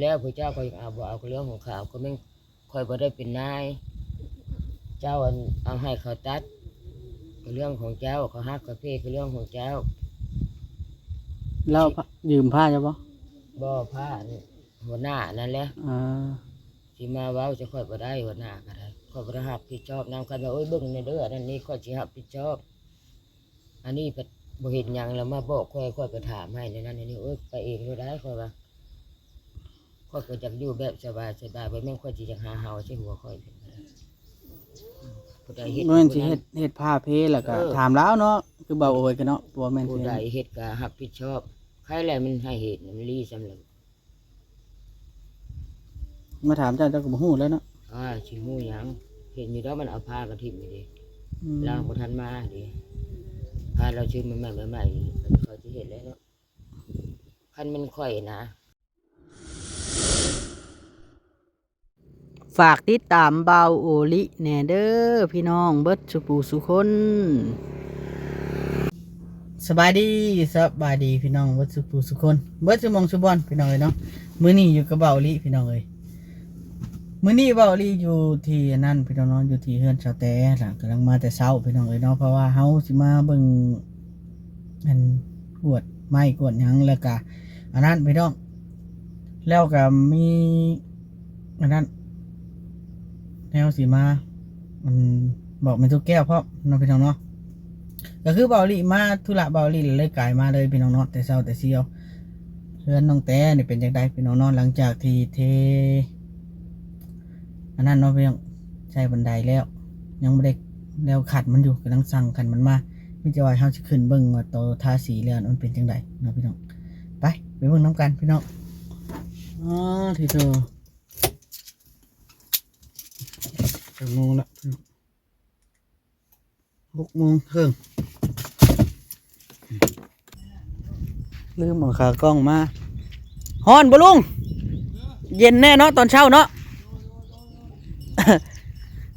ແລ້ວຜູ້ເຈົ້າຂ້ອຍເອົາບໍ່ເອົາກໍເລື່ອງຂອງເຂົາ ກໍແມ່ນຂ້ອຍບໍ່ໄດ້ເປັນນາຍເຈົ້າ ອັນເອົາໃຫ້ເຂົາຕັດ ກໍເລື່ອງຂອງເຈົ້າ ເຂົາຮັກເຂົາເພກໍເລື່ອງຂອງເຈົ້າ. ລາວຢືມຜ້າເຈົ້າບໍ່? ບໍ່ ຜ້າອັນຫົວໜ້ານັ້ນແຫຼະ. ອ່າ ຊິມາເວົ້າໃສ່ຂ້ອຍບໍ່ໄດ້ ຫົວໜ້າກໍໄດ້ ຂ້ອຍບໍ່ໄດ້ຮັບຜິດຊອບນຳ. ຄັນວ່າ ໂອ້ຍ ເບິ່ງແດ່ເດີ ອັນນັ້ນນີ້ ຂ້ອຍຊິຮັບຜິດຊອບ. ອັນນີ້ພັດບໍ່ເຮັດຫຍັງ ແລ້ວມາບອກຂ້ອຍ ຂ້ອຍໄປຖາມໃຫ້ແນວນັ້ນແນວນີ້ ໂອ້ຍ ໄປເອງໂລດໄດ໋ ຂ້ອຍວ່າ ຂ້ອຍກໍຢາກຢູ່ແບບສະບາຍໆ ບໍ່ແມ່ນຂ້ອຍຊິຢາກຫາເຫົາໃສ່ຫົວຂ້ອຍ. ຜູ້ໃດເຮັດ ບໍ່ແມ່ນຊິເຮັດ ເຮັດຜ້າເພແລ້ວກໍ ເອີ ຖາມລາວເນາະ ຄືເວົ້າໂອຍກັນເນາະ ບໍ່ແມ່ນ ຜູ້ໃດເຮັດກໍຮັບຜິດຊອບ. ໃຜແຫຼະມັນໃຫ້ເຮັດ ມັນລີສ່ຳລະ ມາຖາມເຈົ້າ ເຈົ້າກໍບໍ່ຮູ້ແລ້ວເນາະ. ອ່າ ຊິຮູ້ຫຍັງ ເຫັນຢູ່ດອກ ມັນເອົາຜ້າກະຖິ້ມຢູ່ເດ. ອືມ ລາວບໍ່ທັນມາເດ ພາລາວຊື້ໃໝ່ໆ ເຂົາຊິເຮັດແລ້ວເນາະ ຄັນແມ່ນຂ້ອຍນະ. ຝາກຕິດຕາມບ່າວໂອລິແດ່ເດີພີ່ນ້ອງເບິດສູ່ຜູ້ສູ່ຄົນ. ສະບາຍດີ ສະບາຍດີພີ່ນ້ອງເບິດສູ່ຜູ້ສູ່ຄົນ ເບິດສູ່ໝ່ອງສູ່ບ່ອນພີ່ນ້ອງເອີຍເນາະ. ມື້ນີ້ຢູ່ກັບບ່າວໂອລິພີ່ນ້ອງເອີຍ. ມື້ນີ້ບ່າວໂອລິຢູ່ທີ່ອັນນັ້ນພີ່ນ້ອງເນາະ ຢູ່ທີ່ເຮືອນສາວແຕ ລະກຳລັງມາແຕ່ເຊົ້າພີ່ນ້ອງເອີຍເນາະ ເພາະວ່າເຮົາຊິມາເບິ່ງ ອັນ ກວດໄມ້ກວດຫຍັງ ແລ້ວກະອັນນັ້ນພີ່ນ້ອງ ແລ້ວກະມີອັນນັ້ນ ແນວຊິມາ ອັນ ບອກແມ່ຕູ້ແກ້ວພ້ອມເນາະພີ່ນ້ອງເນາະ. ກໍຄືບ່າວໂອລິມາທຸລະບ່າວໂອລິ ເລີຍກາຍມາເລີຍພີ່ນ້ອງເນາະ ແຕ່ເຊົ້າແຕ່ຊຽວ. ເຮືອນນ້ອງແຕນີ້ເປັນຈັ່ງໃດພີ່ນ້ອງເນາະ ຫຼັງຈາກທີ່ເທ ອັນນັ້ນເນາະພີ່ນ້ອງ ໃສ່ບັນໄດແລ້ວ ຍັງບໍ່ໄດ້ແລ້ວ ຂັນມັນຢູ່ ກຳລັງສັ່ງຂັນມັນມາ. ມີແຕ່ວ່າເຮົາຊິຂຶ້ນເບິ່ງວ່າໂຕທາສີແລ້ວມັນເປັນຈັ່ງໃດເນາະພີ່ນ້ອງ. ໄປ ໄປເບິ່ງນຳກັນພີ່ນ້ອງ. ອໍ ທີ່ໂຕ ຈັກໂມງລະພີ່ນ້ອງ? ຫົກໂມງເຄິ່ງ ລືມເອົາຂາກ້ອງມາ. ຮ້ອນບໍ່ລຸງ? ເຢັນແນ່ເນາະຕອນເຊົ້າເນາະ.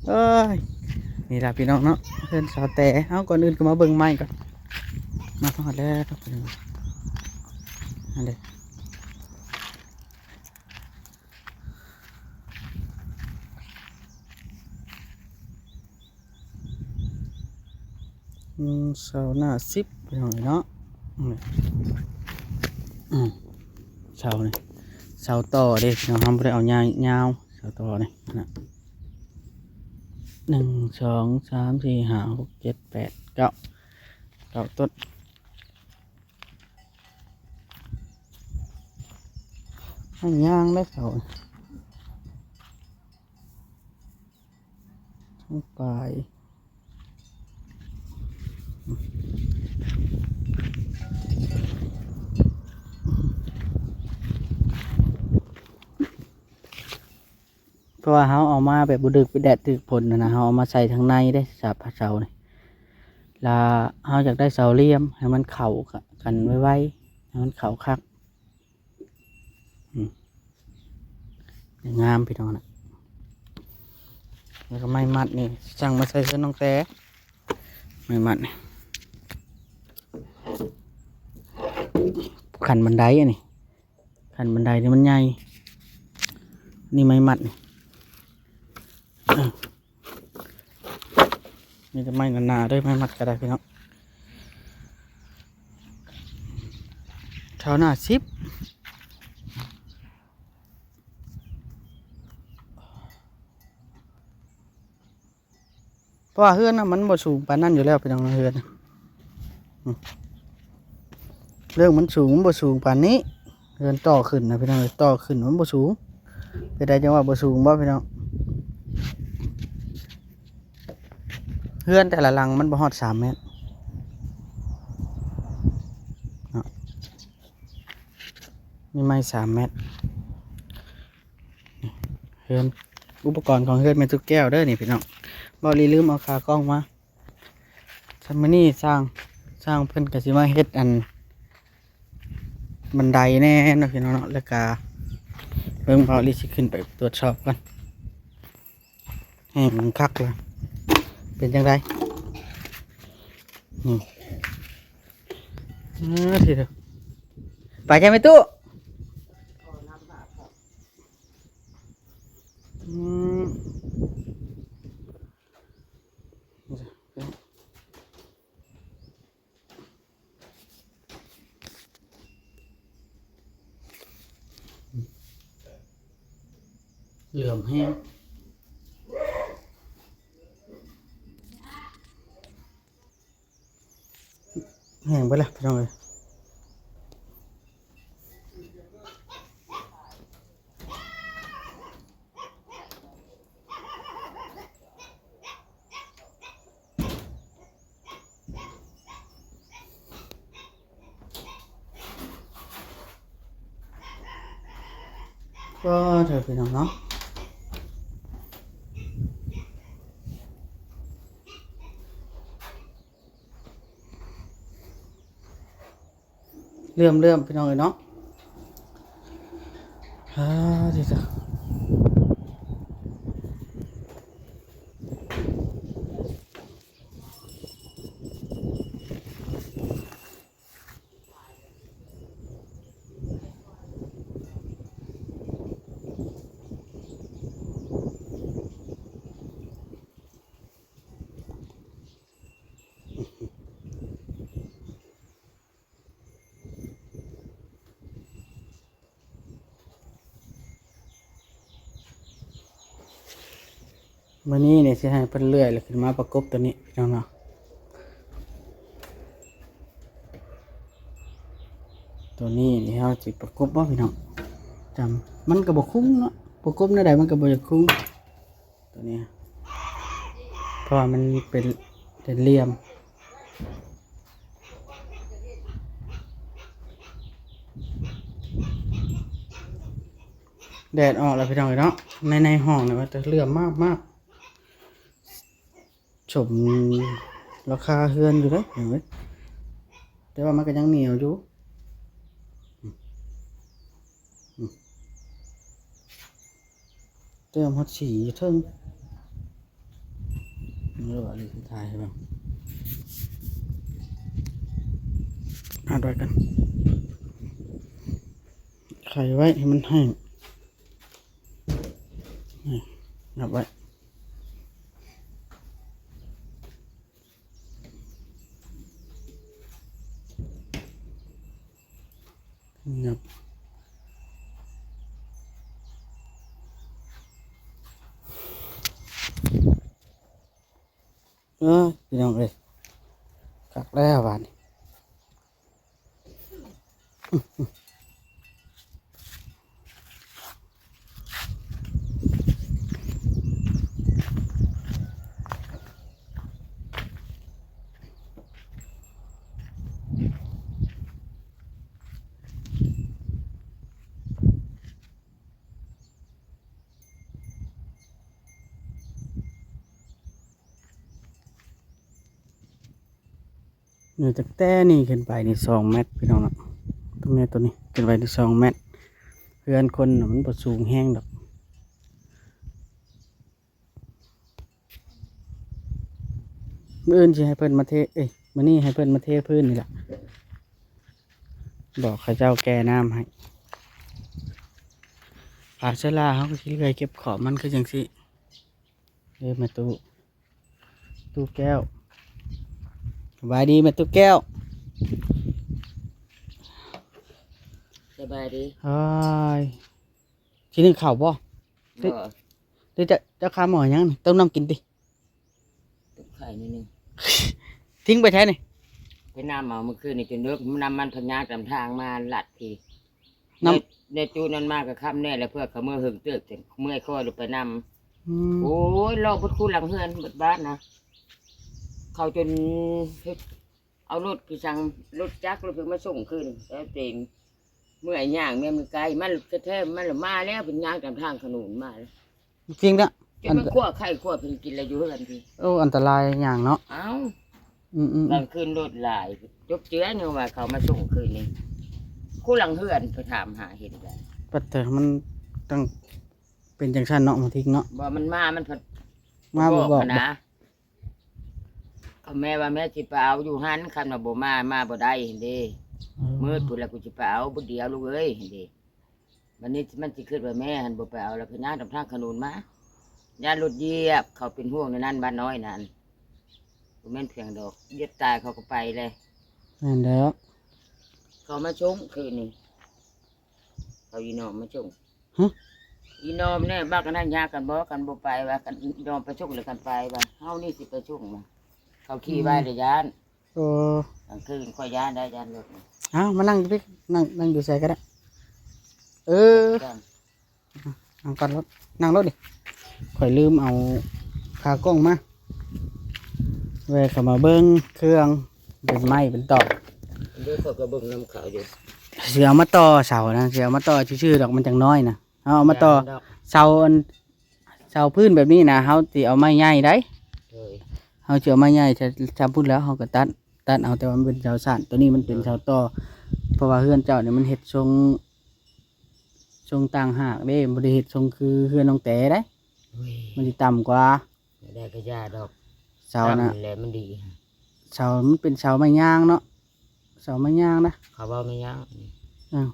ເອີຍ ນີ້ລະພີ່ນ້ອງເນາະ ເຮືອນສາວແຕ. ເອົາ ກ່ອນອື່ນກໍມາເບິ່ງໄມ້ກ່ອນ. ມາຮອດແລ້ວ ອັນເດ. ອືມ ເສົາໜ້າສິບພີ່ນ້ອງເນາະ. ອືມ ເສົານີ້ ເສົາຕໍ່ເດ້ພີ່ນ້ອງ ເຮົາບໍ່ໄດ້ເອົາຍາວ ເສົາຕໍ່ນີ້ນະ. ໜຶ່ງ ສອງ ສາມ ສີ່ ຫ້າ ຫົກ ເຈັດ ແປດ ເກົ້າ ເກົ້າຕົ້ນ. ມັນຍ່າງໄດ້ເຂົາ ທັງປາຍ ເພາະວ່າເຮົາເອົາມາແບບບໍ່ຖືກແດດຖືກຝົນຫັ້ນນະ ເຮົາເອົາມາໃສ່ທາງໃນເດ້ ສາບເສົານີ້ ລະເຮົາຢາກໄດ້ເສົາຫຼ່ຽມໃຫ້ມັນເຂົ້າກັນໄວໆ ໃຫ້ມັນເຂົ້າຄັກ. ອືມ ງາມພີ່ນ້ອງນະ. ແລ້ວກໍໄມ້ມັດນີ້ ສັ່ງມາໃສ່ເຮືອນນ້ອງແຕ ໄມ້ມັດນີ້ ຂັ້ນບັນໄດອັນນີ້ ຂັ້ນບັນໄດນີ້ມັນໃຫຍ່ ນີ້ໄມ້ມັດນີ້. ມີແຕ່ໄມ້ໜາໆເດີ ໄມ້ມັດກໍໄດ້ພີ່ນ້ອງ. ເສົາໜ້າສິບ ເພາະວ່າເຮືອນນະມັນບໍ່ສູງປານນັ້ນຢູ່ແລ້ວພີ່ນ້ອງ ເຮືອນ ອືມ ເລື່ອງມັນສູງ ມັນບໍ່ສູງປານນີ້. ເຮືອນຕໍ່ຂຶ້ນນະພີ່ນ້ອງເອີຍ ຕໍ່ຂຶ້ນມັນບໍ່ສູງ. ເປັນໃດຈັ່ງວ່າບໍ່ສູງບໍ່ພີ່ນ້ອງ? ເຮືອນແຕ່ລະຫຼັງມັນບໍ່ຮອດສາມແມັດເນາະ ມີໄມ້ສາມແມັດ. ເຮືອນ ອຸປະກອນຂອງເຮືອນແມ່ຕູ້ແກ້ວເດີນີ້ພີ່ນ້ອງ. ເວົ້າລີລືມເອົາຂາກ້ອງມາ. ຊຳມື້ນີ້ຊ່າງ ຊ່າງເພິ່ນກໍຊິມາເຮັດອັນບັນໄດແດ່ເນາະພີ່ນ້ອງເນາະ. ແລ້ວກະເບິ່ງ ເບົາລີຊິຂຶ້ນໄປກວດສອບກ່ອນ ແຫ້ງຄັກລະ ເປັນຈັ່ງໃດ? ນີ້ ເອີ ທີເດີ ໄປຈ້າແມ່ຕູ້. ເຫຼື້ອມແຮງ ແຫ້ງໄປລະພີ່ນ້ອງເອີຍ. ກໍເຖິງພີ່ນ້ອງເນາະ ເຫຼື້ອມໆ ພີ່ນ້ອງເອີຍເນາະ. ອາ ທີ່ສະ ມື້ນີ້ນີ້ຊິໃຫ້ເພິ່ນເລື່ອຍ ແລ້ວຂຶ້ນມາປະກົບໂຕນີ້ພີ່ນ້ອງເນາະ. ໂຕນີ້ນີ້ເຮົາຊິປະກົບບໍ່ພີ່ນ້ອງ? ຈຳ ມັນກໍບໍ່ຄຸ້ມເນາະ ປະກົບແນວໃດມັນກໍບໍ່ຢາກຄຸ້ມ. ຕົວນີ້ ເພາະວ່າມັນເປັນ ເປັນຫຼ່ຽມ ແດດອອກແລ້ວພີ່ນ້ອງເອີຍເນາະ. ໃນ ໃນຫ້ອງນີ້ວ່າແຕ່ເຫຼື້ອມມາກໆ ສົມລາຄາເຮືອນຢູ່ເດ້ ເອີ ແຕ່ວ່າມັນກໍຍັງໜຽວຢູ່. ເຕີມຮອດສີຢູ່ເທິງ ເອີ ວ່ານີ້ ຖ່າຍໃຫ້ເບິ່ງ ອັດໄວ້ກັນ ໄຂໄວ້ໃຫ້ມັນແຫ້ງ ນີ້ ຫຍັບໄວ້. ຫຍັບ ເອີ ພີ່ນ້ອງເອີຍ ຄັກແລ້ວບາດນີ້. ນີ້ ຕັ້ງແຕ່ນີ້ຂຶ້ນໄປນີ້ສອງແມັດພີ່ນ້ອງເນາະ. ຕົງແມ່ນຕົວນີ້ຂຶ້ນໄປນີ້ສອງແມັດ. ເຮືອນຄົນນະມັນບໍ່ສູງແຮງດອກ. ມື້ອື່ນຊິໃຫ້ເພິ່ນມາເທ ເອີຍ ມື້ນີ້ໃຫ້ເພິ່ນມາເທພື້ນນີ້ລະ. ບອກເຂົາເຈົ້າແກ່ນ້ຳໃຫ້. ຜ້າເຊື້ອລາເຮົາກໍຊິເລື່ອຍເກັບຂອບມັນຄືຈັ່ງຊີ້. ເອີ ແມ່ຕູ້ ຕູ້ແກ້ວ ສະບາຍດີແມ່ຕູ້ແກ້ວ. ສະບາຍດີ. ໂອ້ຍ ຊິໜຶ້ງເຂົ້າບໍ່? ບໍ່. ຫຼື ຫຼືຈະ ເຈົ້າຄາໝໍ້ຫຍັງນີ້? ຕົ້ມນ້ຳກິນຕິ? ຕົ້ມໄຂ່ໜ້ອຍໜຶ່ງ. ຖິ້ມໄປໃສນີ້? ໄປນຳເອົາມື້ຄືນນີ້ຈົນເດິກ ນຳມັນພັດຍ່າງຕາມທາງມາລັດພີ້. ນຳ ໄດ້ ໄດ້ຕູ້ນັ້ນມາກໍຄ່ຳແນ່ແລ້ວ ເພື່ອເຂົາເມືອເຫິງເຕີບ ຈັ່ງເມື່ອຍຄໍລົງໄປນຳ. ອືມ ໂອ້ຍ ເລາະເບິດຄູ່ຫຼັງເຮືອນເບິດບ້ານນະ ເຂົາຈົນເຮັດ ເອົາລົດຄືຈັ່ງ ລົດຈັກລົດເພິ່ນມາສົ່ງຄືນ ແລ້ວເຕັງເມື່ອຍຍ່າງແມ່ນມັນໄກ ມັນແທ້ໆ ມັນລະມາແລ້ວ ເພິ່ນຍ່າງຕາມທາງຂະໜູນມາແລ້ວ. ຈິງເນາະ ຈົນມັນ ອັນ ຂົ້ວໄຂ່ຂົ້ວເພິ່ນກິນແລ້ວຢູ່ເຮືອນພີ້. ໂອ້ ອັນຕະລາຍຍ່າງເນາະ. ເອົ້າ ອືມໆໆ ກາງຄືນລົດຫຼາຍ ຈົບເຈືອຍັງວ່າເຂົາມາສົ່ງຄືນນີ້ ຄູ່ຫຼັງເຮືອນໄປຖາມຫາເຫັນໄດ້. ປັດເທີ ມັນຕ້ອງເປັນຈັ່ງຊັ້ນເນາະ ມາທິກເນາະ. ບໍ່ ມັນມາ ມັນພັດມາບໍ່ບອກນະ. ຄຳແມ່ວ່າແມ່ຊິໄປເອົາຢູ່ຫັ້ນ ຄັນວ່າບໍ່ມາ ມາບໍ່ໄດ້ຫັ້ນເດ້. ເອີ ມື້ພຸ້ນລະກູຊິໄປເອົາ ບຸດດຽວລູກເອີຍຫັ້ນເດ້. ບັດນີ້ມັນຊິຄິດວ່າແມ່ຫັ້ນບໍ່ໄປເອົາ ລະພະຍານຳທາງຂະໜູນມາ ຢ້ານລົດຢຽບ ເຂົາເປັນຫ່ວງໃນນັ້ນ ບ້ານນ້ອຍນັ້ນ ບໍ່ແມ່ນພຽງດອກ ຢຽບຕາຍເຂົາກໍໄປແລ້ວ. ແມ່ນແລ້ວ ເຂົາມາສົ່ງຄືນນີ້ ເຂົາອີນ້ອງມາສົ່ງ. ຮະ? ອີນ້ອມແນ່ ບັກອັນນັ້ນຍາກັນບໍ່? ກັນບໍ່ໄປວ່າ ກັນອີນ້ອມໄປຊົງ ຫຼືກັນໄປວ່າ ເຮົານີ້ຊິໄປຊົງວ່າ ເຂົາຂີ່ໄວແລ້ວຢ້ານ. ໂອ້ ກາງຄືນຂ້ອຍຢ້ານໄດ໋ ຢ້ານລົດນີ້. ເອົາ ມານັ່ງຢູ່ພີ້ ນັ່ງ ນັ່ງຢູ່ໃສກໍໄດ້. ເອີ ຈັ່ງ ນັ່ງກ່ອນໂລດ ນັ່ງໂລດນີ້. ຂ້ອຍລືມເອົາຂາກ້ອງມາ ແວ່ເຂົ້າມາເບິ່ງເຄື່ອງ ເປັນໄມ້ເປັນຕອກ. ເດີ ຂ້ອຍກໍເບິ່ງນຳເຂົາຢູ່ ຊິເອົາມາຕໍ່ເສົານະ ຊິເອົາມາຕໍ່ຊື່ໆດອກ ມັນຈັ່ງນ້ອຍນະ. ເຮົາເອົາມາຕໍ່ເສົາອັນ ເສົາພື້ນແບບນີ້ນະ ເຮົາຊິເອົາໄມ້ໃຫຍ່ໄດ໋. ໂດຍ ເຮົາຊິເອົາໄມ້ໃຫຍ່ ຊຳ ຊຳພຸ້ນແລ້ວເຮົາກໍຕັດ ຕັດເອົາ ແຕ່ວ່າມັນເປັນເສົາສັ້ນ ໂຕນີ້ມັນເປັນເສົາຕໍ່. ເພາະວ່າເຮືອນເຈົ້ານີ້ມັນເຮັດຊົງ ຊົງຕ່າງຫາກເດ້ ບໍ່ໄດ້ເຮັດຊົງຄືເຮືອນນ້ອງແຕໄດ໋. ໂອ້ຍ ມັນຊິຕ່ຳກວ່າ. ແນວໃດກໍຢ່າດອກ ເສົານະ ຕ່ຳແຫຼະມັນດີ. ເສົາ ມັນເປັນເສົາໄມ້ຍາງເນາະ ເສົາໄມ້ຍາງນະ ເຂົາເວົ້າໄມ້ຍາງ. ອ້າວ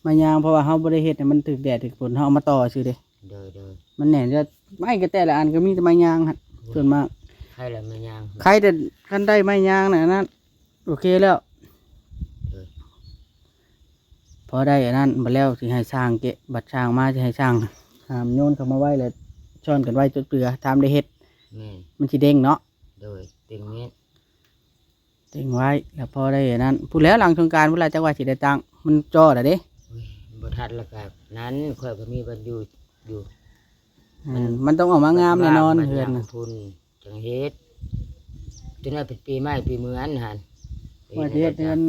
ໄມ້ຍາງ ເພາະວ່າເຮົາບໍ່ໄດ້ເຮັດໃຫ້ມັນຖືກແດດຖືກຝົນ ເຮົາເອົາມາຕໍ່ຊື່ເດ້. ໂດຍໆ ມັນແໜ້ນ ແລ້ວໄມ້ກໍແຕ່ລະອັນກໍມີແຕ່ໄມ້ຍາງຫັ້ນ. ໂອ້ຍ ສ່ວນມາກ ໃຜລະໄມ້ຍາງ ໃຜ ແຕ່ຄັນໄດ້ໄມ້ຍາງນະ ອັນນັ້ນໂອເຄແລ້ວ. ໂດຍ ພໍໄດ້ອັນນັ້ນ ບັດແລ້ວຊິໃຫ້ຊ່າງເກະ ບັດຊ່າງມາຊິໃຫ້ຊ່າງຫາມໂຍນເຂົ້າມາໄວ້ ແລ້ວຊ້ອນກັນໄວ້ຈົນເປືອ ຖາມໄດ້ເຮັດ. ແມ່ນ ມັນຊິເດ້ງເນາະ. ໂດຍ ເຕັງແມ່ນ ເຕັງໄວ້ ແລ້ວພໍໄດ້ອັນນັ້ນ ພຸ້ນແລ້ວຫຼັງສົງການພຸ້ນລະ ຈັກວ່າຊິໄດ້ຕັ້ງ ມັນຈໍ້ລະເດ້. ໂອ້ຍ ບໍ່ທັນລະກະນັ້ນ ຂ້ອຍກໍມີບ່ອນຢູ່ ຢູ່. ແມ່ນ ມັນ ມັນຕ້ອງອອກມາງາມແນ່ນອນເຮືອນນະ ພຸ້ນຈັ່ງເຮັດ. ຈົນວ່າເປັນປີໃໝ່ປີເມືອນຫັ້ນ ວ່າຊິເຮັດເຮືອນ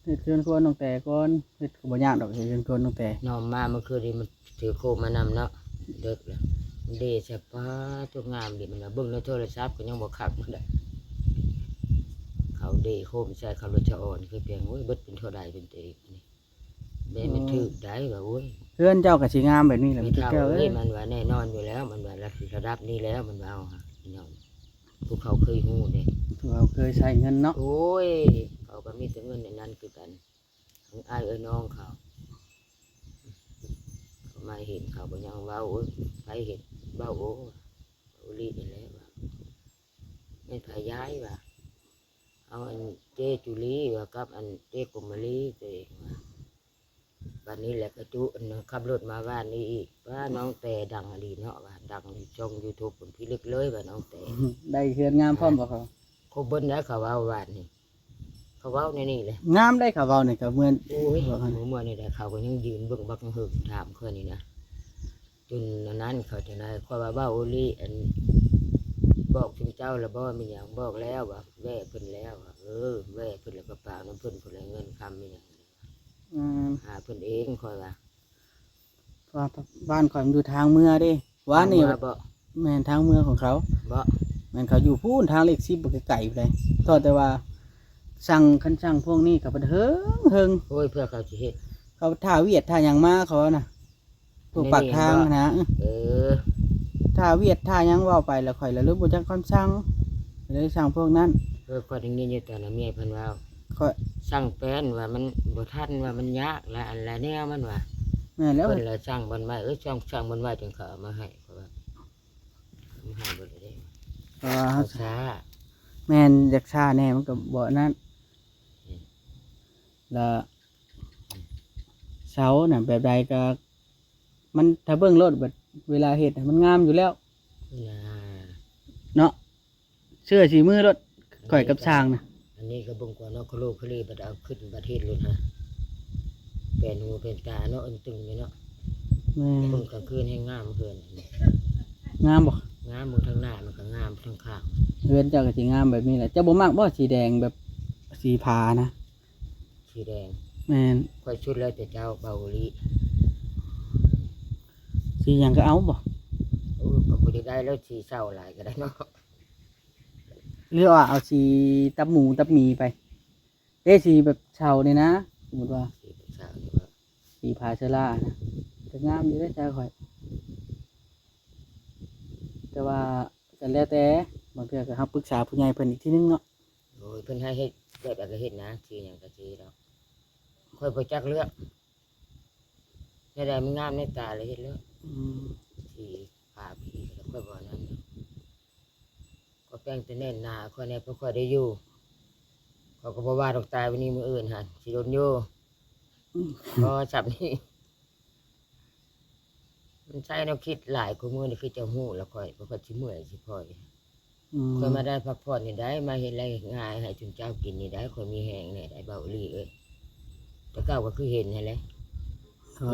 ເຮັດເຮືອນຄົວນ້ອງແຕກ່ອນ ເຮັດກໍບໍ່ຍາກດອກ ເຮັດເຮືອນຄົວນ້ອງແຕ. ນ້ອງມາເມື່ອຄືນນີ້ມັນຖືໂຄມມານຳເນາະ ເດິກແລ້ວ ເດຊະປາ ຕົວງາມດີ. ມັນວ່າເບິ່ງໃນໂທລະສັບກໍຍັງບໍ່ຄັກມັນໄດ໋. ເຂົາເດໂຄມໃສ່ເຂົາລົດສະອອນ ຄືພຽງ ໂອ້ຍ ເບິດເປັນເທົ່າໃດເປັນເຕນີ້ ແມ່ນມັນຖືກໄດ໋ວ່າ. ໂອ້ຍ ເຮືອນເຈົ້າກໍຊິງາມແບບນີ້ແຫຼະ ແມ່ເຖົ້າເອີຍ. ມັນວ່າແນ່ນອນຢູ່ແລ້ວ ມັນວ່າລະ ລະດັບນີ້ແລ້ວ ມັນວ່າເອົາ ພີ່ນ້ອງ ພວກເຂົາເຄີຍຮູ້ເດ້ ພວກເຂົາເຄີຍໃຊ້ເງິນເນາະ. ໂອ້ຍ ເຂົາກໍມີແຕ່ເງິນອັນນັ້ນຄືກັນ ທັງອ້າຍເອື້ອຍນ້ອງເຂົາ ເຂົາມາເຫັນເຂົາກໍຍັງເວົ້າ ໂອ້ຍ ໃຜເຫັນ ເວົ້າ ໂອ້ ເວົ້າອີ່ຫຼີນີ້ແຫຼະວ່າ ແມ່ນພະຍາຍວ່າ ເອົາອັນເຈ້ຈູລີວ່າ ກັບອັນເຈ້ກົມມະລີຕົວເອງວ່າ. ບັດນີ້ແຫຼະກະຈຸອັນນັ້ນ ຂັບລົດມາບ້ານນີ້ອີກ ວ່ານ້ອງແຕດັງອີ່ຫຼີເນາະວ່າ ດັງຢູ່ຊ່ອງຢູທູບພຸ້ນ ພິລຶກເລີຍວ່ານ້ອງແຕ ໄດ້ເຮືອນງາມພ້ອມບໍ່ເຂົາ? ຄົບເບິດແລ້ວເຂົາເວົ້າບ້ານນີ້ ເຂົາເວົ້າແນວນີ້ແຫຼະ ງາມໄດ໋ ເຂົາເວົ້ານີ້ກໍເໝືອນ. ໂອ້ຍ ເວົ້າຫັ້ນ ເມື່ອນີ້ແຫຼະ ເຂົາກໍຍັງຢືນເບິ່ງບັກຫຶກຖາມຂ້ອຍນີ້ນະ ຈົນອັນນັ້ນເຂົາຈັ່ງໃດ ຂ້ອຍວ່າເວົ້າອີ່ຫຼີ ອັນ ບອກຊຸມເຈົ້າລະບໍ່ ແມ່ນຫຍັງ ບອກແລ້ວວ່າ ແວ່ເພິ່ນແລ້ວວ່າ ເອີ ແວ່ເພິ່ນແລ້ວກໍປາກນຳເພິ່ນ ເພິ່ນລະເງິນຄຳແມ່ນຫຍັງ ອືມ ຫາເພິ່ນເອງ ຂ້ອຍວ່າ ເພາະວ່າບ້ານຂ້ອຍມັນຢູ່ທາງເມືອເດ້ ວານນີ້ ທາງເມືອບໍ່? ແມ່ນທາງເມືອຂອງເຂົາ ບໍ່ ແມ່ນເຂົາຢູ່ພຸ້ນ ທາງເລກສິບ ບໍ່ໄກໆໄປ ເທົ່າແຕ່ວ່າສັ່ງ ຄັນສັ່ງພວກນີ້ເຂົາເພິ່ນເຫິງໆ. ໂອ້ຍ ເພື່ອເຂົາຊິເຮັດ ເຂົາຖ້າວຽດຖ້າຫຍັງມາ ເຂົານະ ພວກປາກທາງຫັ້ນນະ ເອີ ຖ້າວຽດຖ້າຫຍັງເວົ້າໄປແລ້ວ ຂ້ອຍລະເລີຍບໍ່ຈັກຄຳສັ່ງ ເລີຍສັ່ງພວກນັ້ນ. ເອີ ຂ້ອຍໄດ້ຍິນຢູ່ຕອນນັ້ນເມຍເພິ່ນເວົ້າ ຂ້ອຍສັ່ງແປ້ນວ່າມັນບໍ່ທັນ ວ່າມັນຍາກ ລະອັນລະແນວມັນວ່າ. ແມ່ນແລ້ວ ເພິ່ນລະສັ່ງບ່ອນໄວ້ ເອີ ສັ່ງ ສັ່ງບ່ອນໄວ້ ຈັ່ງເຂົາເອົາມາໃຫ້ ເຂົາວ່າເອົາມາໃຫ້ເບິດເລີຍເດ້ ເພາະວ່າເຮົາ ເຮົາຊ້າ ແມ່ນ ຢາກຊ້າແດ່ ມັນກໍບໍ່ອັນນັ້ນ ອືມ ລະເສົານະ ແບບໃດກໍ ມັນ ຖ້າເບິ່ງໂລດ ແບບເວລາເຮັດນະ ມັນງາມຢູ່ແລ້ວ ນາ ເນາະ ເຊື່ອສີມືໂລດ ຂ້ອຍກັບຊ່າງນະ. ອັນນີ້ກໍເບິ່ງກ່ອນເນາະ ຄະໂລຄະເລ ບັດເອົາຂຶ້ນບັດເຮັດໂລດຫາ ແປນຫູແປນຕາເນາະ ອັນຕຶງນີ້ເນາະ. ແມ່ນ ເບິ່ງກາງຄືນແຮງງາມເຮືອນ ງາມບໍ່? ງາມ ເບິ່ງທາງໜ້າມັນກໍງາມ ທາງຂ້າງ ເຮືອນເຈົ້າກໍຊິງາມແບບນີ້ແຫຼະ. ເຈົ້າບໍ່ມັກບໍ່ ສີແດງແບບສີຜານະ? ສີແດງ ແມ່ນ ຂ້ອຍສຸດແລ້ວແຕ່ເຈົ້າ ເບົາອີ່ຫຼີ ສີຫຍັງກໍເອົາບໍ່? ໂອ້ ກໍບໍ່ໄດ້ໄດ້ແລ້ວ ສີເສົ້າຫຼາຍກໍໄດ້ເນາະ ຫຼືວ່າເອົາສີຕັບໝູຕັບໝີໄປເດ້ ສີແບບເຊົານີ້ນະ ສົມມຸດວ່າ ສີແບບເຊົານີ້ວ່າ ສີຜາເຊີລານະ ກໍງາມຢູ່ເດ້ ໃຈຂ້ອຍ ແຕ່ວ່າກໍແລ້ວແຕ່ ບາງເທື່ອກໍເຮົາປຶກສາຜູ້ໃຫຍ່ເພິ່ນອີກທີໜຶ່ງເນາະ. ໂອ້ຍ ເພິ່ນໃຫ້ເຮັດແບບໃດກໍເຮັດນະ ສີຫຍັງກໍສີດອກ ຂ້ອຍບໍ່ຈັກເລືອກ ແນວໃດມັນງາມໃນຕາແລ້ວເຮັດໂລດ. ອືມ ສີຜາຜີກໍຂ້ອຍບໍ່ນັ້ນດອກ ກໍແປ້ງແຕ່ແໜ້ນໜາຂ້ອຍແດ່ ເພາະຂ້ອຍໄດ້ຢູ່ ຂ້ອຍກໍບໍ່ວ່າດອກ ຕາຍມື້ນີ້ມື້ອື່ນຫັ້ນ ຊິດົນຢູ່ ອືມ ພໍສ່ຳນີ້. ມັນໃຊ້ແນວຄິດຫຼາຍ ຄູ່ມື້ນີ້ຄືເຈົ້າຮູ້ລະຂ້ອຍ ຂ້ອຍຊິເມື່ອຍຊິຜ່ອຍ. ອືມ ຂ້ອຍມາໄດ້ພັກຜ່ອນນີ້ໄດ໋ ມາເຮັດໄຮ່ເຮັດນາໃຫ້ຊຸມເຈົ້າກິນນີ້ໄດ໋ ຂ້ອຍມີແຮງແດ່ໄດ໋ ເບົາອີ່ຫຼີເອີຍ. ແຕ່ເກົ່າກໍຄືເຫັນຫັ້ນແຫຼະ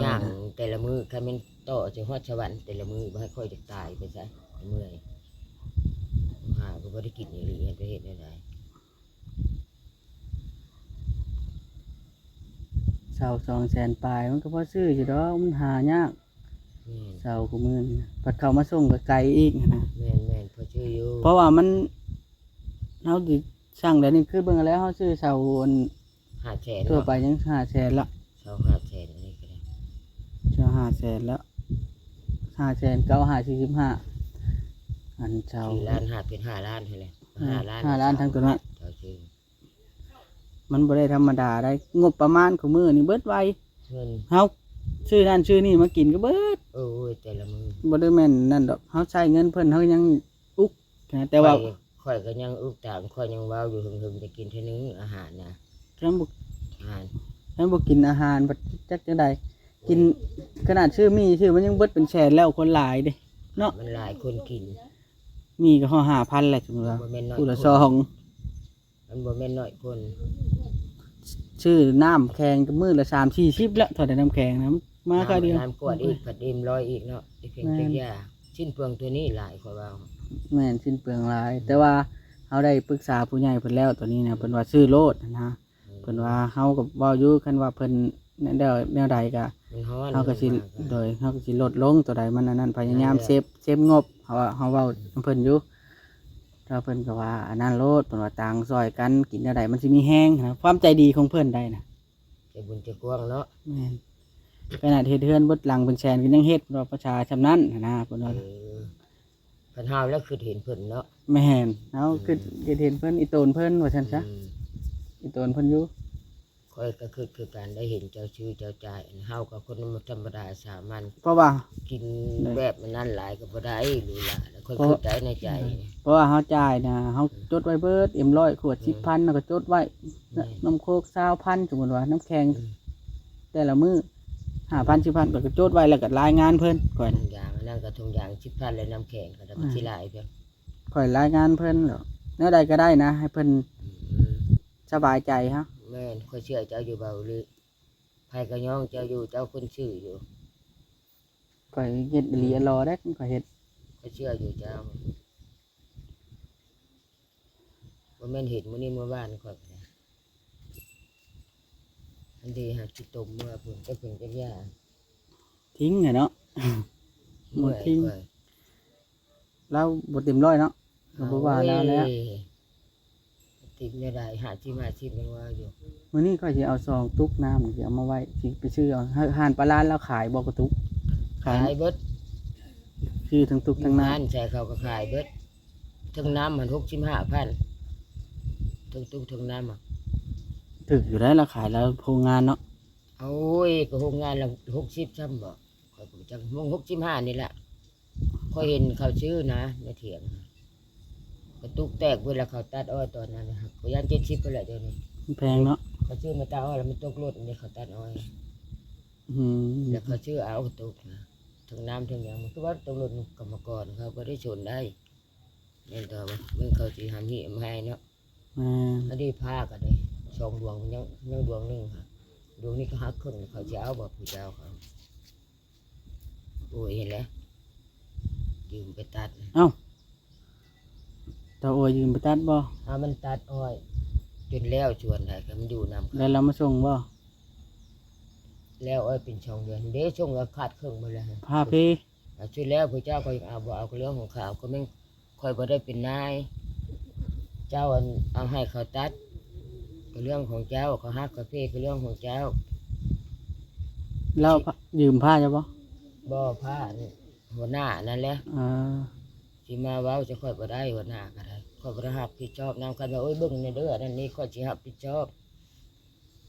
ຍ່າງແຕ່ລະມື້ ຄັນແມ່ນຕໍ່ຈະຮອດສະຫວັນແຕ່ລະມື້ ບໍ່ໃຫ້ຂ້ອຍຈະຕາຍໄປຊະ ເມື່ອຍ ຫາກໍບໍ່ໄດ້ກິນອີ່ຫຼີ ເຮັດໄປເຮັດແນວໃດ. ເຊົ່າສອງແສນປາຍ ມັນກໍພໍຊື້ຢູ່ດອກ ມັນຫາຍາກ. ແມ່ນ ເຊົ່າຄູ່ມື້ນີ້ ພັດເຂົ້າມາສົ່ງກໍໄກອີກຫັ້ນນະ. ແມ່ນໆ ພໍຊື້ຢູ່ ເພາະວ່າມັນ ເຮົາຊິສັ່ງແລ້ວນີ້ ຄືເບິ່ງແລ້ວ ເຮົາຊື້ເຊົ່າອັນ ຫ້າແສນ ທົ່ວໄປຍັງຫ້າແສນລະ ເຊົ່າຫ້າແສນ ອັນນີ້ກໍໄດ້ ເຊົ່າຫ້າແສນລະ ຫ້າແສນເກົ້າ ຫ້າສີ່ສິບຫ້າ ອັນເຊົ່າ ສີ່ລ້ານຫ້າ ເປັນຫ້າລ້ານຫັ້ນແຫຼະ ແມ່ນ ຫ້າລ້ານ ຫ້າລ້ານທັງຕົວນັ້ນ ເຈົ້າຊື່ ມັນບໍ່ໄດ້ທຳມະດາໄດ໋ ງົບປະມານຄູ່ມື້ນີ້ເບິດໄວ. ເງິນ ເຮົາຊື້ນັ້ນຊື້ນີ້ມາກິນກໍເບິດ. ໂອ້ຍ ແຕ່ລະມື້ ບໍ່ໄດ້ແມ່ນນັ້ນດອກ ເຮົາໃຊ້ເງິນເພິ່ນ ເຮົາຍັງອຸກນະ ແຕ່ວ່າ ຂ້ອຍ ຂ້ອຍກໍຍັງອຸກຕາມ ຂ້ອຍຍັງເວົ້າຢູ່ ເຫິງໆ ຈະກິນເທື່ອໜຶ່ງອາຫານນະ ຄັນບໍ່ ອາຫານ ຄັນບໍ່ກິນອາຫານ ບັດຈັກຈັ່ງໃດ ກິນ ໂອ້ຍ ຂະໜາດຊື້ໝີ່ຊື່ ມັນຍັງເບິດເປັນແສນແລ້ວ ຄົນຫຼາຍເດ້ເນາະ ມັນຫຼາຍຄົນກິນ ໝີ່ກໍຮອດຫ້າພັນແລ້ວ ສົມມຸດວ່າ ບໍ່ແມ່ນນ້ອຍ ຜູ້ລະ ຄົນ ສອງ ມັນບໍ່ແມ່ນນ້ອຍຄົນ ຊື້ນ້ຳແຂງກໍມື້ລະສາມສີ່ສິບແລ້ວ ເທົ່າໃດນ້ຳແຂງນະ ມາຄາວດຽວ ນ້ຳກວດອີກ ພັດອີ່ມຮ້ອຍອີກເນາະ ໄອ້ເພງ ແມ່ນ ຈັກຢາ ສິ້ນເປືອງຕົວນີ້ຫຼາຍ ຂ້ອຍວ່າ ແມ່ນ ສິ້ນເປືອງຫຼາຍ ອືມ ແຕ່ວ່າເຮົາໄດ້ປຶກສາຜູ້ໃຫຍ່ເພິ່ນແລ້ວ ຕົວນີ້ນະ ເພິ່ນວ່າຊື້ໂລດນະ ອືມ ເພິ່ນວ່າ ເຮົາກໍເວົ້າຢູ່ ຄັນວ່າເພິ່ນແນວ ແນວໃດກໍ ມັນຮ້ອນ ເຮົາກໍຊິ ລົງມາກໍ ໂດຍ ເຮົາກໍຊິລົດລົງ ຕົວໃດມັນອັນນັ້ນ ພະຍາຍາມ ນັ້ນແຫຼະ ເຊບ ເຊບງົບ ເຮົາ ເຮົາເວົ້ານຳເພິ່ນຢູ່ ແຕ່ເພິ່ນກໍວ່າອັນນັ້ນໂລດ ເພິ່ນວ່າຕ່າງຊ່ອຍກັນ ກິນແນວໃດມັນຊິມີແຮງນະ ຄວາມໃຈດີຂອງເພິ່ນໄດ໋ນະ ໃຈບຸນໃຈກວ້າງເນາະ ແມ່ນ ຂະໜາດເຮັດເຮືອນເບິດຫຼັງເປັນແສນກໍຍັງເຮັດ ເພິ່ນວ່າປະຊາຊ່ຳນັ້ນນະ ເພິ່ນວ່າ ເອີ ຄັນເຮົາແລ້ວຄິດເຫັນເພິ່ນເນາະ ແມ່ນ ເຮົາ ອືມ ຄິດ ຄິດເຫັນເພິ່ນ ອີ່ຕົນເພິ່ນວ່າຊັ້ນຊະ ອືມ ອີ່ຕົນເພິ່ນຢູ່ ຂ້ອຍກໍຄິດຄືກັນ ໄດ້ເຫັນເຈົ້າຊື້ເຈົ້າຈ່າຍ ອັນເຮົາກໍຄົນທຳມະດາສາມັນ ເພາະວ່າກິນ ໂດຍ ແບບນັ້ນຫຼາຍກໍບໍ່ໄດ້ ຫຼືລະ ແລ້ວຂ້ອຍ ເພາະ ຄິດໄດ້ໃນໃຈ ເພາະວ່າເຮົາຈ່າຍນະ ເຮົາ ອືມ ຈົດໄວ້ເບິດ ເອັມຮ້ອຍ ຂວດ ອືມ ສິບພັນ ແລ້ວກໍຈົດໄວ້ ແມ່ນ ນ້ຳໂຄກ ຊາວພັນ ສົມມຸດວ່າ ນ້ຳແຂງ ອືມ ແຕ່ລະມື້ ຫ້າພັນ ສິບພັນ ຂ້ອຍກໍຈົດໄວ້ ແລ້ວກໍລາຍງານເພິ່ນ ຂ້ອຍ ຖົງຢາງ ອັນນັ້ນກໍຖົງຢາງ ສິບພັນ ແລ້ວນ້ຳແຂງກໍໄດ້ ອືມ ຊິຫຼາຍເພິ່ນ ຂ້ອຍລາຍງານເພິ່ນ ແລ້ວແນວໃດກໍໄດ້ນະ ໃຫ້ເພິ່ນ ອືມ ສະບາຍໃຈເຮົາ ແມ່ນ ຂ້ອຍເຊື່ອເຈົ້າຢູ່ ເບົາອີ່ຫຼີ ໃຜກໍຍ້ອງເຈົ້າຢູ່ ເຈົ້າຄົນຊື່ຢູ່ ຂ້ອຍເຮັດອີ່ຫຼີ ອືມ ອີ່ຫຼໍເດ້ ຂ້ອຍເຮັດ ຂ້ອຍເຊື່ອຢູ່ເຈົ້າ ບໍ່ແມ່ນເຫັນມື້ນີ້ມື້ວານຂ້ອຍກໍໄດ້ ອັນດີຫາຊິຕົມເມືອພຸ້ນ ຈັກເປັນຈັກຢ່າງ ຖິ້ມແຫຼະເນາະ ເມື່ອຍ ໝົດຖິ້ມ ຂ້ອຍ ລາວບໍ່ເຕັມຮ້ອຍເນາະ ກໍບໍ່ວ່າລາວແລ້ວ ໂອ້ຍ ຕິດແນວໃດ ຫ້າສິບ ຫ້າສິບ ຍັງວ່າຢູ່ ມື້ນີ້ຂ້ອຍຊິເອົາສອງຕຸກນ້ຳ ຊິເອົາມາໄວ້ ຊິໄປຊື້ເອົາ ຮ້ານປາລານລາວຂາຍບໍ່ກະຕຸກ ຂາຍ ຂາຍເບິດ ຊື້ທັງຕຸກທັງນ້ຳ ຢູ່ຮ້ານໃສເຂົາກໍຂາຍເບິດ ເທິງນ້ຳຫັ້ນ ຫົກສິບຫ້າພັນ ເທິງຕຸກເທິງນ້ຳ ຖືກຢູ່ໄດ໋ ລາວຂາຍລາວໂຮງງານເນາະ ໂອ້ຍ ກໍໂຮງງານລະ ຫົກສິບ ຊ້ຳບໍ ຂ້ອຍກໍບໍ່ຈັກ ຫົກສິບຫ້ານີ້ແຫຼະ ຂ້ອຍເຫັນເຂົາຊື້ນະ ໃນຖຽງ ກະຕຸກແຕກເບິດລະ ເຂົາຕັດອ້ອຍຕອນນັ້ນນະ ກໍຢ້ານເຈັດສິບພຸ້ນແຫຼະ ດຽວນີ້ ມັນແພງເນາະ ເຂົາຊື້ມາຕັດອ້ອຍລະ ມັນຕົກລົດນີ້ ເຂົາຕັດອ້ອຍ ອືມ ລະເຂົາຊື້ເອົາກະຕຸກນະ ທັງນ້ຳທັງຫຍັງ ມັນຄືວ່າຕົກລົດ ກຳມະກອນເຂົາບໍ່ໄດ້ຊົນໄດ້ ແມ່ນແຕ່ວ່າເບິ່ງເຂົາຊິຫາມີໃຫ້ເນາະ ແມ່ນ ອັນນີ້ຜ້າກໍໄດ້ສອງດວງ ຍັງ ຍັງດວງໜຶ່ງ ດວງນີ້ກໍຫັກເຄິ່ງ ເຂົາຊິເອົາບໍ່ ຜູ້ເຈົ້າເຂົາ ໂອ້ຍ ເຫັນແລ້ວ ຢືມໄປຕັດ ເອົ້າ ເຈົ້າໂອ້ຍຢືມໄປຕັດບໍ່ ເອົາມັນຕັດອ້ອຍຈົນແລ້ວສວນໃດ ກໍມັນຢູ່ນຳ ແລ້ວລາວມາສົ່ງບໍ່ ແລ້ວອ້ອຍເປັນສອງເດືອນເດ້ ສົ່ງແລ້ວຂາດເຄິ່ງໝົດແລ້ວ ຜ້າເພ ເອົາ ສຸດແລ້ວຜູ້ເຈົ້າກໍຍັງເອົາບໍ່ເອົາກໍເລື່ອງຂອງເຂົາ ກໍແມ່ນ ຂ້ອຍບໍ່ໄດ້ເປັນນາຍເຈົ້າ ອັນເອົາໃຫ້ເຂົາຕັດ ກໍເລື່ອງຂອງເຈົ້າ ເຂົາຫັກເຂົາເພ ກໍເລື່ອງຂອງເຈົ້າ ລາວຢືມຜ້າເຈົ້າບໍ່ ບໍ່ ຜ້າຫັ້ນ ຫົວໜ້ານັ້ນແຫຼະ ເອີ ຊິມາເວົ້າໃສ່ຂ້ອຍບໍ່ໄດ້ ຫົວໜ້າກໍໄດ້ ຂ້ອຍບໍ່ໄດ້ຮັບຜິດຊອບນຳ ຄັນວ່າ ໂອ້ຍ ເບິ່ງແດ່ເດີ ອັນນັ້ນນີ້ ຂ້ອຍຊິຮັບຜິດຊອບ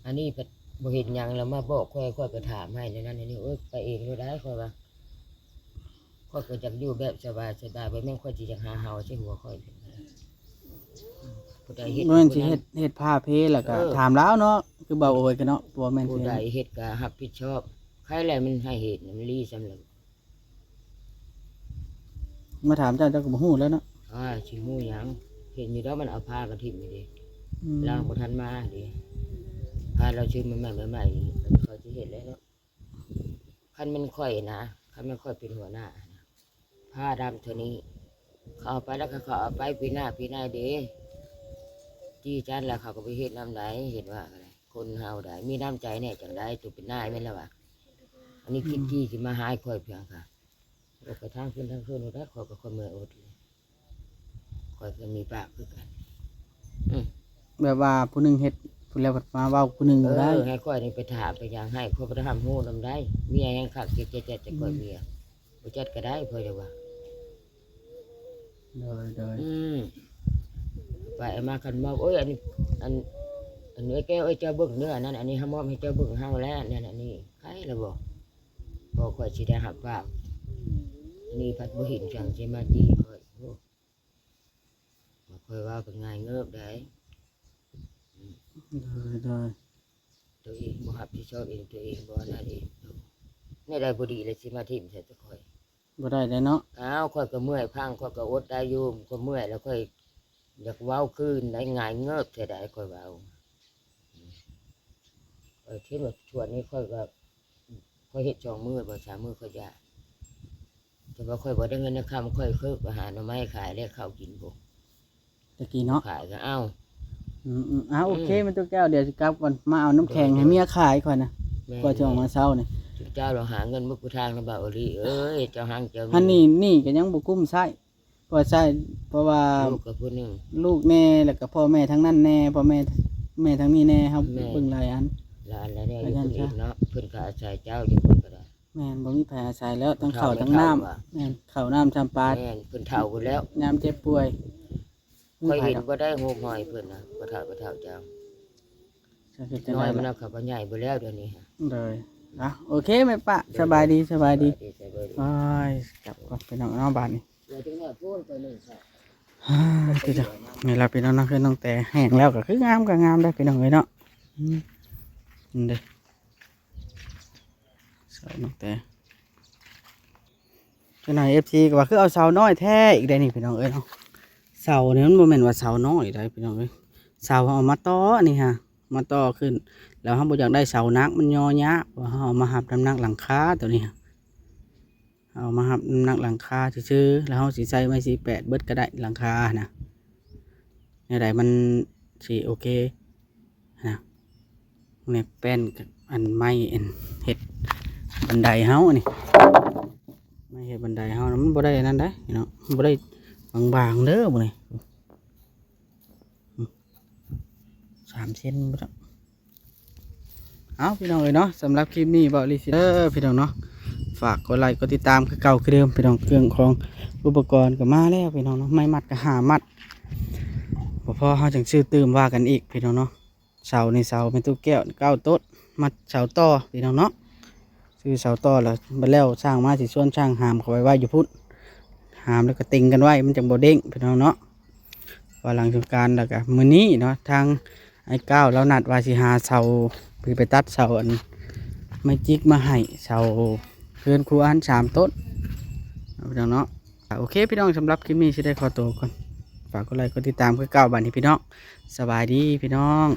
ອັນນີ້ພັດບໍ່ເຮັດຫຍັງ ແລ້ວມາບອກຂ້ອຍ ຂ້ອຍໄປຖາມໃຫ້ແນວນັ້ນແນວນີ້ ໂອ້ຍ ໄປເອງໂລດໄດ້ ຂ້ອຍວ່າ ຂ້ອຍກໍຢາກຢູ່ແບບສະບາຍໆ ບໍ່ແມ່ນຂ້ອຍຊິຢາກຫາເຫົາໃສ່ຫົວຂ້ອຍ ຜູ້ໃດເຮັດ ບໍ່ແມ່ນຊິເຮັດ ຜູ້ນັ້ນ ເຮັດພ້າເພ ແລ້ວກໍ ເອີ ຖາມລາວເນາະ ຄືເບົາໂອຍກັນເນາະ ບໍ່ແມ່ນ ຜູ້ໃດເຮັດກໍຮັບຜິດຊອບ ໃຄແຫຼະ ມັນໃຫ້ເຫດມັນລີສ່ຳນັ້ນ ມາຖາມເຈົ້າ ເຈົ້າກໍບໍ່ຮູ້ແລ້ວເນາະ. ອ້າຍ ຊິຮູ້ຫຍັງ ເຫັນຢູ່ດອກ ມັນເອົາຜ້າມາຖິ້ມຢູ່ເດ. ອືມ ລາວບໍ່ທັນມາເດ ຜ້າລາວຊື້ໃໝ່ໆ ໃໝ່ໆ ເຂົາຊິເຫັນແລ້ວເນາະ. ຄັນແມ່ນຂ້ອຍນະ ຄັນແມ່ນຂ້ອຍເປັນຫົວໜ້ານະ ຜ້າດຳເທົ່ານີ້ ເຂົາເອົາໄປແລ້ວ ເຂົາເອົາໄປປີໜ້າ ປີໜ້າເດ. ຈີ້ຈັນແລ້ວ ເຂົາກໍບໍ່ເຮັດນຳໃດ ເຫັນວ່າກໍໄດ້. ຄົນເຮົາໄດ້ມີນ້ຳໃຈແດ່ຈັ່ງໃດ ໂຕເປັນນາຍແມ່ນແລ້ວວ່າ. ອັນນີ້ຄິດ ອືມ ຈີ້ຊິມາຫາຂ້ອຍພຽງຄ່ະ ອອກໄປທາງເພິ່ນທາງເພິ່ນໄດ້ ຂ້ອຍກໍຂ້ອຍເມື່ອຍອົດ ຂ້ອຍກໍມີປາກຄືກັນ. ອືມ ແບບວ່າຜູ້ໜຶ່ງເຮັດ ຜູ້ແລ້ວມາເວົ້າຜູ້ໜຶ່ງບໍ່ໄດ້. ເອີ ໃຫ້ຂ້ອຍນີ້ໄປຖາມໄປຫຍັງໃຫ້ ຂ້ອຍບໍ່ໄດ້ຮັບຮູ້ນຳໃດ. ເມຍແຮງຄັກ ເຈັດ ເຈັດ ເຈັດ ແຕ່ຂ້ອຍ ອືມ ເມຍ ບໍ່ຈັດກໍໄດ້ ຂ້ອຍລະວ່າ. ໂດຍ ໂດຍ ອືມ ໄປເອົາມາຄັນມາ ໂອ້ຍ ອັນນີ້ ອັນ ອັນເອື້ອຍແກ້ວ ເອື້ອຍເຈົ້າເບິ່ງເດີ ອັນນັ້ນ ອັນນີ້ເຮົາມອບໃຫ້ເຈົ້າເບິ່ງເຮົາແລ້ວ ນັ້ນ ອັນນີ້ ໃຄລະບໍ່ ພໍຂ້ອຍຊິໄດ້ຮັບປາກ. ອັນນີ້ພັດບໍ່ເຫັນຫຍັງຊິມາຈີ້ຂ້ອຍ. ໂອ້ ຂ້ອຍເວົ້າກໍງ່າຍເງີບໄດ໋. ອືມ ໂດຍ ໂດຍ ຕົວເອງບໍ່ຮັບຜິດຊອບເອງ ຕົວເອງບໍ່ອັນນັ້ນເອງ ແນວໃດບໍ່ດີແລ້ວຊິມາຖິ້ມໃສ່ແຕ່ຂ້ອຍ. ບໍ່ໄດ້ແລ້ວເນາະ. ອ້າວ ຂ້ອຍກໍເມື່ອຍພັງ ຂ້ອຍກໍອົດໄດ້ຢູ່ ຂ້ອຍເມື່ອຍແລ້ວຂ້ອຍຢາກເວົ້າຄືນໄດ໋ ງ່າຍເງີບແທ້ໃດ໋ ຂ້ອຍເວົ້າ. ອືມ ຂ້ອຍເຫັນວ່າຊ່ວງນີ້ຂ້ອຍກໍ ຂ້ອຍເຮັດສອງມື້ບໍ່ ສາມມື້ຂ້ອຍຢາກ ແຕ່ວ່າຂ້ອຍບໍ່ໄດ້ເງິນໄດ້ຄຳ ຂ້ອຍຄືໄປຫາໜໍ່ໄມ້ຂາຍແລກເຂົ້າກິນພຸ້ນ ແຕ່ກີ້ເນາະ ຂາຍກໍເອົາ. ອືມໆ ອ້າວ ໂອເຄ ອືມ ແມ່ຕູ້ແກ້ວ ດຽວຊິກັບກ່ອນ ມາເອົານ້ຳແຂງ ໂດຍ ໃຫ້ເມຍຂາຍຂ້ອຍນະ ແມ່ນ ກ່ອນຊິອອກມາເຊົ້ານີ້. ເຈົ້າລະຫາເງິນໝົດຜູ້ທາງນະ ບ່າວອີ່ຫຼີເອີຍ ເຈົ້າຮັ່ງເຈົ້າມີ ອັນນີ້ໜີ້ກໍຍັງບໍ່ກຸ້ມໃຊ້ ເພາະໃຊ້ ເພາະວ່າລູກກັບຜູ້ໜຶ່ງ ລູກແດ່ ແລ້ວກໍພໍ່ແມ່ທາງນັ້ນແດ່ ພໍ່ແມ່ ແມ່ທາງນີ້ແດ່ ເຮົາ ແມ່ນ ເບິ່ງຫຼາຍອັນ ຫຼາຍອັນຫຼາຍແນວຢູ່ພຸ້ນອີກເນາະ ເພິ່ນກໍອາໄສເຈົ້າຢູ່ພຸ້ນກໍໄດ້. ແມ່ນ ບໍ່ມີໃຜອາໄສແລ້ວ ທັງເຂົ້າທັງນ້ຳ ແມ່ນ ເຂົ້ານ້ຳຊຳປາ ແມ່ນ ເພິ່ນເຖົ້າພຸ້ນແລ້ວ ຍາມເຈັບປ່ວຍ ຂ້ອຍເຫັນບໍ່ໄດ້ຮູບຮອຍເພິ່ນນະ ພໍ່ເຖົ້າ ພໍ່ເຖົ້າເຈົ້າ ນ້ອຍມັນເຂົາກໍໃຫຍ່ເບິດແລ້ວດຽວນີ້. ໂດຍ ອ່ະ ໂອເຄ ແມ່ປ້າ ສະບາຍດີ ສະບາຍດີ ສະບາຍດີ ສະບາຍດີ. ໂອ້ຍ ກັບກ່ອນພີ່ນ້ອງເນາະ ບາດນີ້ ອ່າ ນີ້ລະພີ່ນ້ອງເນາະ ຄືນ້ອງແຕແຫ້ງແລ້ວກໍຄືງາມ ກໍງາມໄດ໋ພີ່ນ້ອງເອີຍເນາະ. ອືມ ນີ້ເດ້ ເສົານ້ອງແຕ ເຈົ້າໜ້າຍ ເອັຟຊີ ກໍວ່າຄືເອົາເສົານ້ອຍແທ້ອີກໄດ໋ນີ້ພີ່ນ້ອງເອີຍເນາະ. ເສົານີ້ມັນບໍ່ແມ່ນວ່າເສົານ້ອຍໄດ໋ພີ່ນ້ອງເອີຍ ເສົາເຮົາເອົາມາຕໍ່ອັນນີ້ຫາ ມາຕໍ່ຂຶ້ນ ແລ້ວເຮົາບໍ່ຢາກໄດ້ເສົາໜັກ ມັນຍໍຍາກ ເພາະເຮົາເອົາມາຮັບນ້ຳໜັກຫຼັງຄາຕົວນີ້ ເຮົາເອົາມາຮັບນ້ຳໜັກຫຼັງຄາຊື່ໆ ແລ້ວເຮົາຊິໃສ່ໄມ້ສີ່ແປດເບິດກໍໄດ້ ຫຼັງຄານະ ແນວໃດມັນຊິໂອເຄ ນະ ແນບແປ້ນກັບອັນໄມ້ອັນເຮັດບັນໄດເຮົານີ້ ໄມ້ເຮັດບັນໄດເຮົານະ ມັນບໍ່ໄດ້ອັນນັ້ນໄດ໋ເນາະ ບໍ່ໄດ້ບາງໆເດີ ບໍ່ນີ້ ສາມເຊັນບໍ່ຈັກ. ເອົາ ພີ່ນ້ອງເອີຍເນາະ ສຳລັບຄລິບນີ້ ເວົ້າອີ່ຫຼີຊິເດີ ພີ່ນ້ອງເນາະ ຝາກກົດໄລກົດຕິດຕາມຄືເກົ່າຄືເດີມ ພີ່ນ້ອງ. ເຄື່ອງຂອງອຸປະກອນກໍມາແລ້ວ ພີ່ນ້ອງເນາະ ໄມ້ມັດກໍຫ້າມັດ ບໍ່ພໍເຮົາຈັ່ງຊື້ຕື່ມ ວ່າກັນອີກ ພີ່ນ້ອງເນາະ. ເສົານີ້ເສົາແມ່ຕູ້ແກ້ວເກົ້າຕົ້ນ ມັດເສົາຕໍ່ ພີ່ນ້ອງເນາະ ຊື້ເສົາຕໍ່ແລ້ວ ບັດແລ້ວຊ່າງມາຊິຊວນຊ່າງຫາມເຂົ້າໄປໄວ້ຢູ່ພຸ້ນ ຫາມແລ້ວກໍເຕັງກັນໄວ້ ມັນຈັ່ງບໍ່ເດ້ງ ພີ່ນ້ອງເນາະ. ວ່າຫຼັງສົງການແລ້ວກໍມື້ນີ້ເນາະ ທາງອ້າຍກ້າວລາວນັດວ່າຊິຫາເສົາ ຊິໄປຕັດເສົາອັນໄມ້ຈິກມາໃຫ້ ເສົາເຮືອນຄູອານສາມຕົ້ນ ພີ່ນ້ອງເນາະ. ໂອເຄ ພີ່ນ້ອງ ສຳລັບຄລິບນີ້ຊິໄດ້ຂໍໂຕກ່ອນ ຝາກກົດໄລກົດຕິດຕາມຄືເກົ່າ ບາດນີ້ ພີ່ນ້ອງ ສະບາຍດີ ພີ່ນ້ອງ.